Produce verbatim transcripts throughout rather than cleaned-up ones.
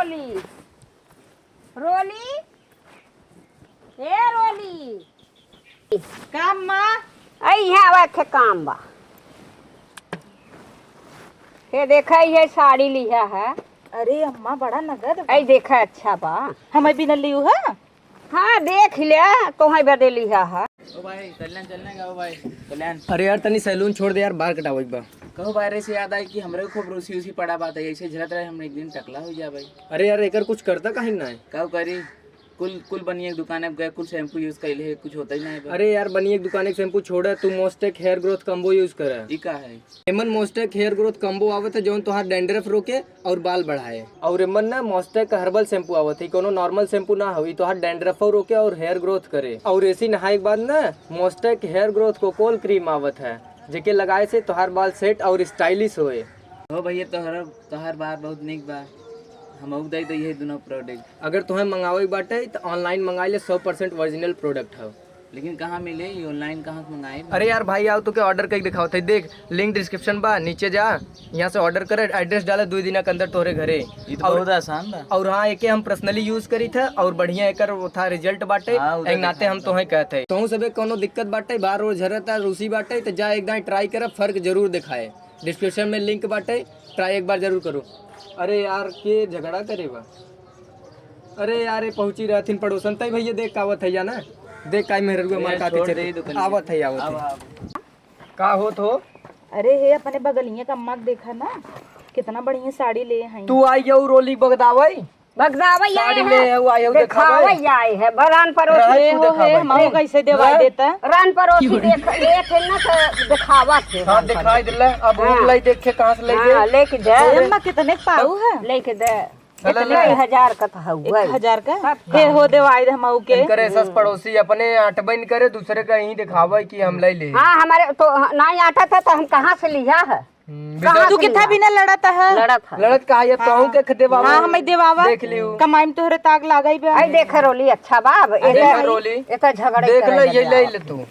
रोली, रोली, ए रोली। का अम्मा? अई, यहाँ आवा, एक ठे काम बा। ये देखा, ये साड़ी लिहा है। अरे अम्मा, बड़ा नगद बा। अई देखा, अच्छा बा। हमें भी न लियू है? हाँ, देख ले, तोहई बदे लिहा है। ओ भाई, कल्याण चलने का, ओ भाई, कल्याण। अरे यार, तनी सैलून छोड़ दे यार, बाल कटावे के बा। कहो, बाहरे से याद आई कि हमरे खूब रूसी उसी पड़ा बात है, ऐसे झरत रहे, हम एक दिन टकला हो जा भाई। अरे यार, एकर कुछ करता काहे ना है? का करी, कुल, कुल बनिए के दुकान अब गए, कुल शैम्पू यूज़ कइले है, कुछ होता ही ना है भाई। अरे यार, बनिए के दुकान के शैम्पू छोड़ा, तू मोस्टेक हेयर ग्रोथ कॉम्बो यूज़ करा। ई का है? एमन मोस्टेक हेयर ग्रोथ कॉम्बो आवत है, जौन तोहार डैंड्रफ रोके और बाल बढ़ाए। और एमन ना मोस्टेक हर्बल शैम्पू आवत है, कोनो नॉर्मल शैम्पू ना हो, ई तोहार डैंड्रफो रोके और हेयर ग्रोथ करे। और एसी नहाए के बाद ना मोस्टेक हेयर ग्रोथ कोकोल क्रीम आवत है, जेके लगाए से तोहार बाल सेट और स्टाइलिश होए। हो भैया, तोहर, तोहार बात बहुत निक बा, हमहू दे दो ये दोनों प्रोडक्ट। अगर तोहें मंगावे के बाटे, त ऑनलाइन मंगा ले, सौ परसेंट ओरिजिनल प्रोडक्ट हव। लेकिन कहाँ मिले ये ऑनलाइन, कहाँ से मंगाए? अरे यार भाई, आओ, तोके ऑर्डर करके दिखावत है। देख, लिंक डिस्क्रिप्शन बा, नीचे जा, यहाँ से ऑर्डर करे, एड्रेस डाले, दो दिना के अंदर तोहरे घरे। ये तो और, बहुत आसान बा। और हाँ, एके हम पर्सनली यूज़ करी था और बढ़िया एकर वो था रिजल्ट बाटे, हाँ, वो तो एक नाते हम दिखाता। तोहें कहत है। तोहूँ सबे कोनो दिक्कत बाटे, बार रोज झरता, रूसी बाटे, तो जा एक दाएं ट्राई कर, फर्क जरूर दिखाए। डिस्क्रिप्शन में लिंक बाटे, ट्राई एक बार जरूर करो। अरे यार, के झगड़ा करे बा? अरे यार, ये पहुंची रहथिन पड़ोसन, तई भैया देख का आवत है या ना, देख काई मेहररुआ मार ए, काटे छोड़ चले। दे, दुकान आवत है, आवत आवा, है। आवा। का होत हो? अरे हे, अपने बगलिया का अम्मा के देखा ना, कितना बढ़िया साड़ी ले हैं। तू आई यऊ रोली बगदावई? बगदावई आए साड़ी हैं। ले आऊ, आए हो देखावई। देखावई आए हैं, बरान परोसी। रहे ए तू हो, देखावई। हे, हमहू कैसे देवाई रहे? देता? रान परोसी देख, लेत है ना तो देखावा थे हाँ, रान दिखाई परोसी। दिला। अब हाँ। ऊन लाई देखे कहाँ से लाई हाँ, दे। लेके दे। अरे अम्मा, कितने के पाऊ है? लेके दे। चला इतने ले। एक हजार का तो हउवे। एक हजार का? तब का? हे हो देवाई दे हमहू के। इनकरे सस पड़ोसी अपने आटबे न करे, दूसरे का ही दिखावे कि हम ले ले। हाँ, हमारे तो नहीं आटा था तो हम कहाँ से लिया है? हम्म, कहाँ तू से कितना लिया? बिना लड़त है? लड़त है। लड़त का है, ये हाँ। तोहू के देवावा। हाँ, हमें देवावा। देख लियो। कमाई में तोहरे ताक लागई बे। आई देख रोली, अच्छा बा, अब देख एकर, रोली। एकर झगड़ा देख करे ले, ये लगे ले आओ। ले तू। अब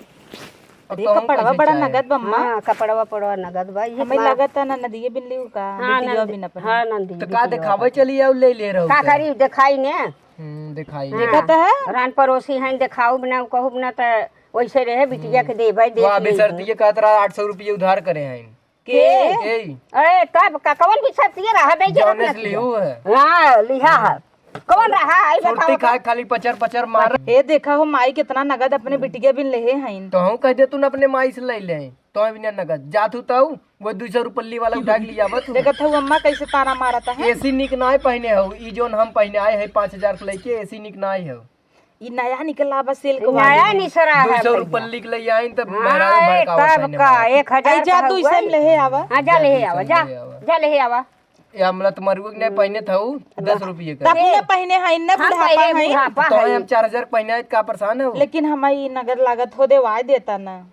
अरे, तोहू कपड़वा कैसे बड़ा चाहे? नगद बा, अम्मा। हाँ, कपड़वा पड़वा नगद बा, ये हमें मार- लागत है ना, नदिये बिन लियो का, हाँ, बिटिया नंदी, बिन अपने। हाँ, नंदी, कहाँ बिटिया देखावे बा। चली आओ, ले ले रहो का तो। करी, देखाई ने। हम्म, देखाई। हाँ, देखत है? रान परोसी हैं, देखाऊ बिना, कहू बिना, त वैसे रहे, बिटिया के देबै, देख वाह, ले। बेसरतिये कहत रहा, आठ सौ रुपये उधार करे हैं। के? ए। अरे, तब का, कौन बेसरतिये रहा, दे दे जौने अपना से लिहू है। हाँ, लिहा है। कौन रहा, आई सुरती बताओ तो। खाए खाली पचर पचर मार। ए, देखा हो, माई कितना नगद अपने बिटिया बिन लेहे हैं। तो हम कह दे तू न अपने माई से ले ले, तो बिना नगद। जात हूँ तऊ, वो दो सौ रुपल्ली वाला उठा के ले आवत हूँ। देखत हूँ अम्मा कैसे ताना मारत है। एसी निक नाय पहने हो, ई जोन हम पहने आए हैं पाँच हजार के लेके, एसी निक नाय हो। ई नया निकला बा, सिल्क ई वाली। नया निसरा है दो सौ भैया। रुपल्ली के ले आइन तब हाँ, मेहरारू ए, भड़कावत तब है का, ने एक हजार आई जा, का दो सौ हुआ। ले आवा। हाँ, जा जा, ले दो सौ आवा, जा, ले आवा। जा ले आवा। ये हमला तुम्हारे को नहीं पहने था वो, दस रुपये का। तब ए, न पहने हैं, न हम बुढ़ापा पहले हैं। बुढ़ापा तो है। हम चार हजार पहने आए, का परेशान है वो? लेकिन हमारी नगद लागत हो देवाय देता ना।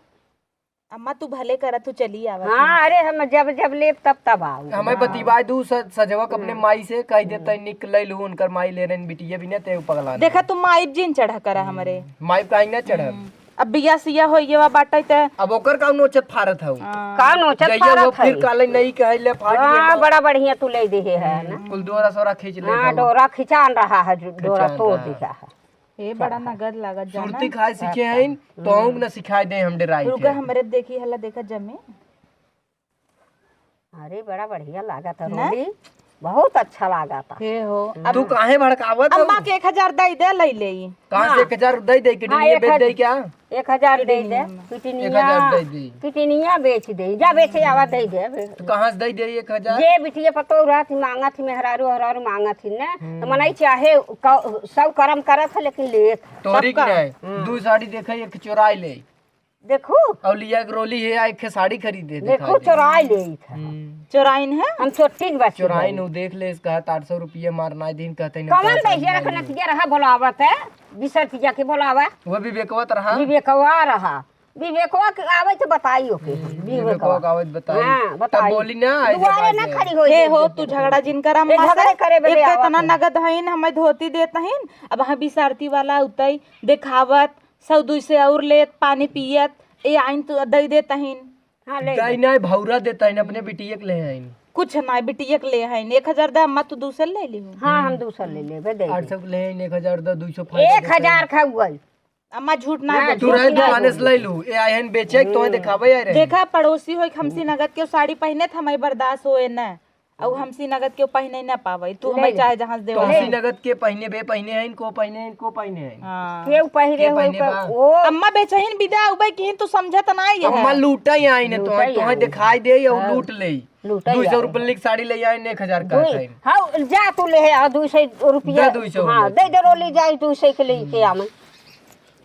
अम्मा, तू भले करा, तू चली आवा हाँ, तू। अरे, हम जब, जब लेब, तब, तब आओ। हमें हाँ। बतिवाए दू स-, सजवा के अपने हम्म। माई से कह देता है, निक ले लू, उनकर माई ले रहे बिटिया भी ना, ते पगला देखा, नहीं। तू माई जिन चढ़ा करा हम्म। हमरे। माई काहे ना चढ़ब? हम्म। अब बिया सिया हो ये वा बाटे ते। अब ओकर का नोचत फारत हऊ? हाँ। का नोचत जइया फारत वो फिर हऊ? काले नहीं कहे ले फाट हाँ, गया। बड़ा बढ़िया तू ले दे है ना। हम्म। कुल डोरा सोरा खींच ले हाँ, था वो। डोरा खिंचान रहा है, जो डोरा खिंचान तोड़ रहा। दिया है। ए, बड़ा नगद लागत जाना। सुरती खाए सीखे हईन, तो हम न सिखाए दे, हम डराई रुका, थे। हमरे देखी हला, देखा जमे। अरे, बड़ा बढ़िया लागत है ना? रोली, बहुत अच्छा लागत है। हे हो, अब तू काहे भड़कावत अम्मा हो? के एक हजार दे दे, ले ले। कहाँ से हाँ। एक हजार दे दे, हाँ, किडनी एक बेच दे हजार। क्या? एक हजार दे दे, किडनी। किडनिया, एक हजार दे दे। किडनिया बेच दे, जा बेचे आवा दे दे। तो कहाँ से दे दे एक हजार? जे बिटिया पतोह रहत ही मांगत ही, मेहरारू हरारू मांगत ही ना, हम्म। तो मनई चाहे क-, सौ करम करत है, लेकिन लेत है। तोरी की सबका। नहीं, हम्म। दू साड़ी देखे, एक चोराई ले। देखू। और लिया एक रोली है, एक साड़ी खरीदे, देखू, दिखा दे। चोराई ले था। हम्म। चोराइन है? हम चोट्टी बस चोराइन हो, देख ले, इसका आठ सौ रुपये मारना दिन कहते नहीं, कमन पैसा दहिया नहीं। रखना तिया रहा, बोलावत है, बिसर तिया के बोलावा। वो विवेकवा त रहा। विवेकवा रहा। विवेकवा के आवे तो बताई ओके। हम्म, विवेकवा। विवेकवा के आवे तो बताई। हाँ, तब बताई। बोली ना, आई दुआरे जब ना आई खड़ी हो हे जाए। हो, तू झगड़ा जिन कर ए, अम्मा से। झगड़े करे बदे एक तो आवत इतना है। नगद हईन, हमें धोती देत हईन, अब हाँ बिसारती वाला उतई देखावत, सौ दुई से और लेत, पानी पियत, ए आइन तू दई देत हईन। हाँ, ले दाई ले। नाय भौरा देता है, अपने बिटिया के ले आइन। कुछ ना, बिटिया के ले है, एक हजार दे, अम्मा तू दूसर ले लिहू। हाँ, हम दूसर ले लेबे, दे आठ दे। सौ के ले, एक हजार दे, दुई सौ फायदा एक हजार देते। खाऊ गई। अम्मा झूठ ना हाँ, बोल। तू झूठ रहे ना दुकाने बोल। से ले लू, ए आए हैं बेचे, तो हम्म। दिखावे आए रहे। देखा, पड़ोसी होई, हमसी नगद के साड़ी पहने त हमारी बर्दाश्त होए न, और हमसी नगद के पहने न पावे, तू ले हमारे ले। चाहे जहाँ से तो देवा। हमसी नगद के पहने बे पहने हैं, इनको पहने हैं, इनको पहने हैं। हाँ। केहू पहिरे के होई पहने का, बा? ओ। अम्मा बेचहिन बिदा उबे किहिन, तू समझत ना ये अम्मा है। लूटा ही आई ने तो, लूटा ही तो आई। दिखाई दे और हाँ। लूट ले। लूटा ही दुई सौ आई। रुपये की साड़ी ले आए ने, एक हजार का दुई। था। हाँ, जा तू ले आ, दुई सौ रुपया। दे दुई सौ हाँ, रुपया। दे दे रोली जाई, दुई सौ के लेके आवे।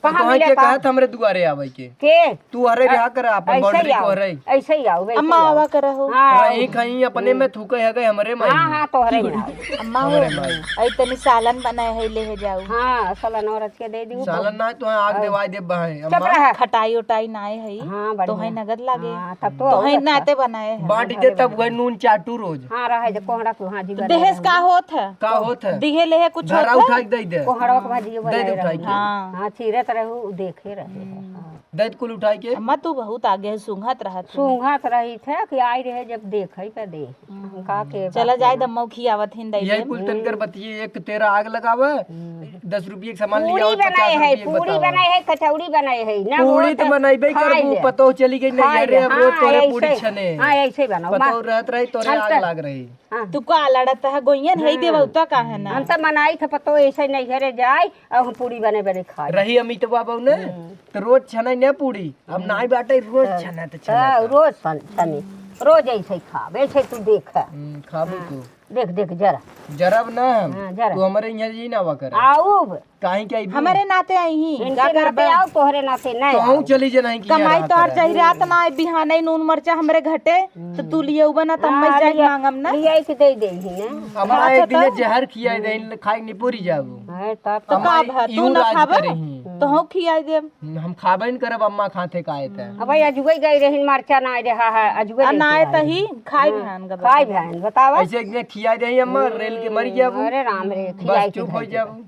कहाँ तोहई मिले के का? कहत हमरे दुआरे आवे के। के? तू हरे रहा कर, अपन ऐसे ही boundary को आओ, हरे। ऐसे ही आओ, वैसे अम्मा ही आओ। आवा कर हो। हाँ, हाँ, आओ। एक हई अपने में थूके है गए हमरे में। हाँ, हाँ, तोहरे में आओ। अम्मा हो, हमरे में। ऐ तनी सालन बनाए है, ले जाऊ। हाँ, सालन औरत के दे दी। सालन ना, तो आग और देवाई दे बहाए, चुप अम्मा। रहा। खटाई उटाई नाए है, हाँ, तो बढ़िया। है नगद लागे। हाँ, तब तो तो है और नाते बनाए है। बांट दे तब वह नून चाटू रोज। हाँ, रहे दे, कोहड़ा को, हाँ जी, तो बनाए देहेस रहे। का होत है? का होत है? दिहे ले है कुछ घरा होत है? उठा के दे दे। कोहड़ा को भाजी दे दे बनाए उठा रहे। के। हाँ। हाँ, चीरत रहू, देखे रहे। हम्म। हाँ। दैत कुल उठाई के। अम्मा, तू बहुत आगे है, सूंघत रहत है। सूंघत रही थे कि आई रहे जब देखई पे दे। हम्म। का के चला बात जाए है। दम्मा खियावत हिन दै यही देम। कुल तनकर हम्म। बतिये, एक तेरा आग लगावे, हम्म। दस रुपये के सामान पूरी लियावे, बनाए पचास है, रुपये पूरी बतावे। बनाए है, कचौड़ी बनाए है, ना पूरी हो तो तो बनाइबे खाए करबू, ले। पतोह चली गई खाए नैहरे, ले। अब रोज हाँ, तोरे ऐसे, पूरी छने। हाँ, ऐसे बनाओ। पतोह मा-, रहत रही, तोरे हम आग तो लाग रही। हाँ। तू का लड़त है, गोइयन है, हाँ। देवता का है ना? हम तो मनाई थे, पतोह ऐसे नैहरे जाए, अब हम पूरी बने बने खाए। रही अमित बाबू ने, हम्म। तो रोज छने न पूरी, अब हम्म। नाई बाटे, रोज हाँ। छने तो छने हाँ, का। रोज छन-, छने, रोज ऐसे ही खाब, ऐसे तू देख। हम्म, खाबू हाँ। तू। देख, देख, जरा। जरा ना, हाँ, जरा। तू हमारे यहाँ जी ना आवा कर। आऊब। काहे के आईबू? हमारे नाते आई ही, इनके का नाते करबा? आओ, तोहरे नाते नहीं तो हम आओ। चली जे नहीं कि कमाई यहाँ तोहर रहत चाही है। रात ना आए, बिहाने नून मरचा हमरे घटे, हम्म। तो तू लिए उबा ना, तो हाँ, अम्मा जाए लिया, मांगम ना। लिया के दे दे ही ना। अम्मा अच्छा, एक दिन तो? जहर खिया दे, खाए के नहीं पूरी जाबू। है, तब तो अम्मा का भा, तू यूं ना राज खाबा? करे ही। तो हम खिया देब। हम्म, हम खाबे न करब, अम्मा खाते काहे ते। अब भाई, अजुए गई रही, मरचा ना आए रहा है, अजुए आ, लेके ना आए आई। त ही, खाई हाँ, बिहान का खाई बताओ। बिहान, बतावा। ऐसे एक दिन खिया दे अम्मा, रेल के मर जाबू। अरे राम रे, बस खियाई के चुप हो खाई के। जाबू।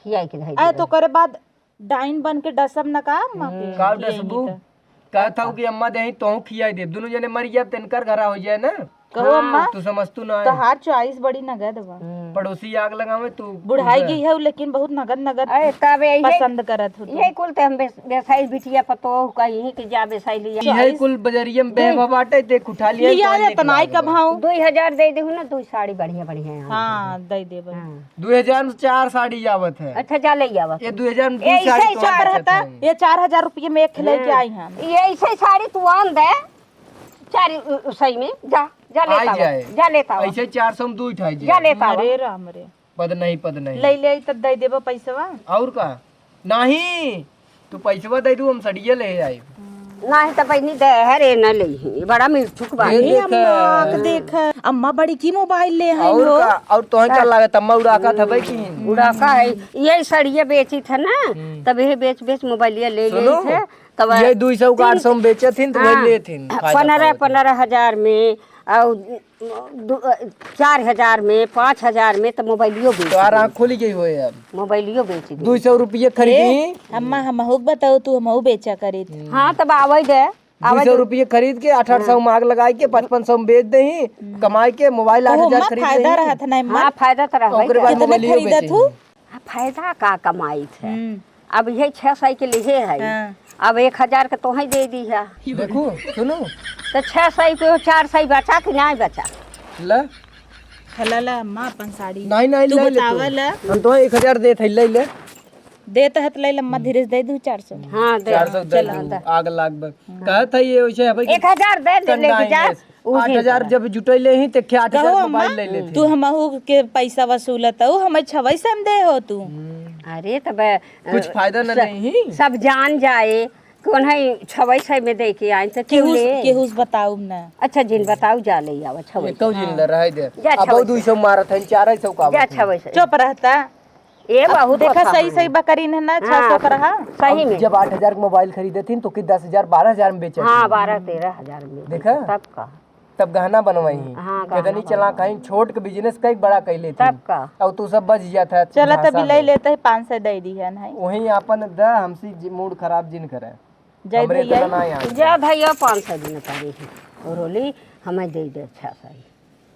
खियाई के धई अरे, दे। तो करे बाद डाइन बन के डसब न का अम्मा के? हम्म। का खियाई डसबू? नहीं त। कहत हूँ कि अम्मा देही, तोहू खियाई देब। दुनू जने मर जाब, त इनकर घरा हो जाए ना। कहो हाँ। अम्मा, तू समझतू ना है। तोहार choice बड़ी नगद बा। हम्म। पड़ोसी आग लगावे, तू बुढ़ाई उधर। गई है, लेकिन बहुत नगद नगद अरे, तब यही, पसंद करत हो तू। यही कुल ते हम बेस-, बेसाई बिटिया पतोह कहीं कि जा बेसाई लिया। यही choice। कुल बजरिया में बेहबा बाटे, देख उठा लिया, लिया तो रे, निकला तनाई देबा। कब हाउ? दुई हजार दे देहु ना, दुई साड़ी बढ़िया बढ़िया है। हाँ, दे देबे। हाँ। दुई हजार में चार साड़ी आवत है। अच्छा, जा ले आवत। ये दुई हजार में ए, दुई साड़ी ऐसे ही तो चार आवत रहता, है। ये चार हजार रुपये में एक लेके हाँ। आई हम। ये ऐसे ही साड़ी तू आन दे, चार उ, उ, सही में, जा, जा आई लेता जाए। जा लेता ऐसे चार सौ में दुई उठाई जा जाए। लेता अरे राम रे। पद नहीं, पद नहीं। ले ले, तब दे देबो पैसवा। और का? नहीं, तू पैसवा दे दू, हम सड़िया ले आई। नहीं तो बहनी दे है रे, न ले ही। बड़ा मिर्चुक बा। ये ए देख। अम्मा, के देख। अम्मा बड़ी की मोबाइल ले है और हो। का? और तोहे का का? लागत, अम्मा उड़ाका था भाई की? उड़ाका है। ये सड़िया बेची था ना, हम्म। तब ये बेच, बेच मोबाइलिया ले सुनो, गई थे। तब ये दुई सौ का तीन आठ सौ में बेचे थी, तो हाँ, वही ले थी, फायदा पन्द्रह, पावे थी। पन्द्रह हजार में, और दो, चार हजार में, पाँच हजार में तो मोबाइलियो बेच तो यार दी। आँख खोली गई हो यार। मोबाइलियो बेच दी। दुई सौ रुपये खरीदी। ए, अम्मा, हमहू के बताओ, तू हमहू बेचा करे थी। हम्म। हाँ, तब आवे दे, आवे दुई सौ दे। रुपये खरीद के, आठ आठ सौ हाँ। में आग लगाई के, पचपन सौ में बेच दे ही, हम्म। कमाई के मोबाइल तो आठ हजार अम्मा खरीद फायदा दे ही। रहत नहीं, अम्मा। हाँ, फायदा तो रहबे ओकरे बाद करे। कितने मोबाइलियो खरीदत बेच हूँ? दी। आ, फायदा का कमाई थे? हम्म। अब ये छह सौ के लिए है। हाँ। अब एक हजार के तोहे दे दी है। देखू, सुनू। तो छह सौ के चार सौ बचा कि नहीं बचा? ले। हला ला, अम्मा अपन साड़ी। नहीं, नहीं, तू ले ले बतावा तू। ला। हम तो एक हजार देत है, ले ले। देत है तो ले ले, अम्मा धीरे से दे दू चार सौ। हाँ, दे। चार सौ दे चला, दू, दे। आग लाग बे। हाँ। कहत है ये वैसे है भाई कि एक हजार दे दे, लेके जा। कंडाइन है। ऊ आठ हजार जिंदा। जब जुटैले ही, त के आठ हजार कहो मोबाइल अम्मा, ले लेते। तू हमहू के पैसा वसूलत हऊ, हमें छवै सौ में दे हो तू। हम्म। अरे, तब, अ, कुछ फायदा न स-, नहीं। सब जान जाए, कौन है छवै सौ में दे के आए, तो क्यों केहू से, ले? केहू से बताऊ ना। अच्छा, जिन बताऊ, जा ले आवा छवै सौ। एको जिन ले रहे दे। जा अब छवै दुई सौ सौ। मारत है, चार सौ का जा बात है। छवै सौ। चुप रहता। ए, अब बहुत देखा, पता सही, है। सही बकरीन है ना, हाँ, छह सौ का रहा। सही अब में। जब आठ हजार के मोबाइल खरीदे थीन, तो कि दस हजार, बारह हजार में बेचे हाँ, थीन। बारह, तेरह हजार में बेचे, देखा? तब का? तब गहना बनवाई। हाँ, गहना कितनी चला बनवाई। कहीं छोट के बिजनेस कई बड़ा कई लेती। तब का? अब तू सब बच जाता है चला, झांसा तभी ले में। लेते हैं, पाँच सौ दे दी है, नहीं? वहीं आपन द, हमसे जि-, मूड खराब जिन करे। जय हमरे भैया। इतना ना याद जा है। भैया, पाँच सौ दिन करे है। और होली हमें दे दे, अच्छा सही।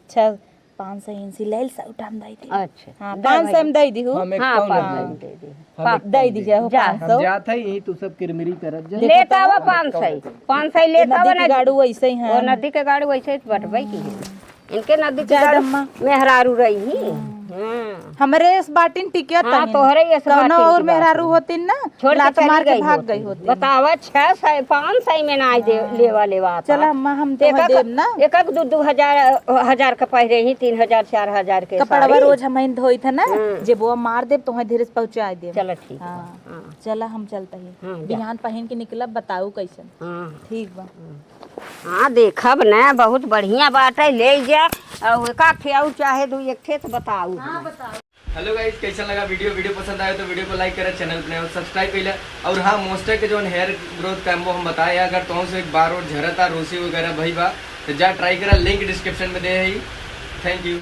अच्छा, पाँच सौ इंची ले ली, सौ उठा हम दे दी। अच्छा, हाँ, दे पाँच सौ भाई। हम दे दी हूँ। हम एक हाँ, कौन पाँच है? सौ दे दी। हम पा-, एक दे कौन दी दे? जाए हो जा। पाँच सौ। हम जात है, यही तू सब किरमिरी करत जा। ले लेत आवा पाँच सौ। पाँच सौ लेत आवा नदी के ना। गाड़ू वैसे ही हैं। वो नदी के गाड़ू वैसे ही बटबै की है। इनके नदी के जाए गाड़ू अम्मा। मेहरारू रही ही। हम्म। हाँ। हमरे इस बाटिन टिकिया हाँ, तहिन। तोहरे इस कौनो बाटिन और की बात मेहरारू है। होतिन ना, छोड़ के लात चली मार के गई भाग होती। गई होती। बतावा, छह सौ, पाँच सौ में ना दे, हाँ। लेवा, लेवा आता। चला अम्मा, हम तो एक एक, देब ना। एक एक दू दू हजार, हजार के पहिरे ही, तीन हजार, चार हजार के कपड़वा साड़ी। रोज हम ही धोई थे ना, हम्म। जेबवा मार देब, तोहे धीरे से पहुँचाए देब। चला ठीक बा। हाँ। हाँ। चला हम चलते ही। हाँ, जा। बिहान पहिन के निकलब, बताऊ कैसन। हाँ। ठीक बा। हाँ। हाँ, देखब ना, बहुत बढ़िया बाटे, ले जा। और एका ठे और चाहे दू एक ठे तो बताऊ। हाँ, बताऊ। Hello guys, कैसन लगा वीडियो? वीडियो पसंद आए तो वीडियो को लाइक करा, चैनल पर नए हो सब्सक्राइब कर ले। और हाँ, मॉइस्चर के जौन हेयर ग्रोथ का वो हम बताए, अगर तुमसे एक बार और झरता, रूसी वगैरह भई बा, तो जा ट्राई करा, लिंक डिस्क्रिप्शन में दे है। थैंक यू।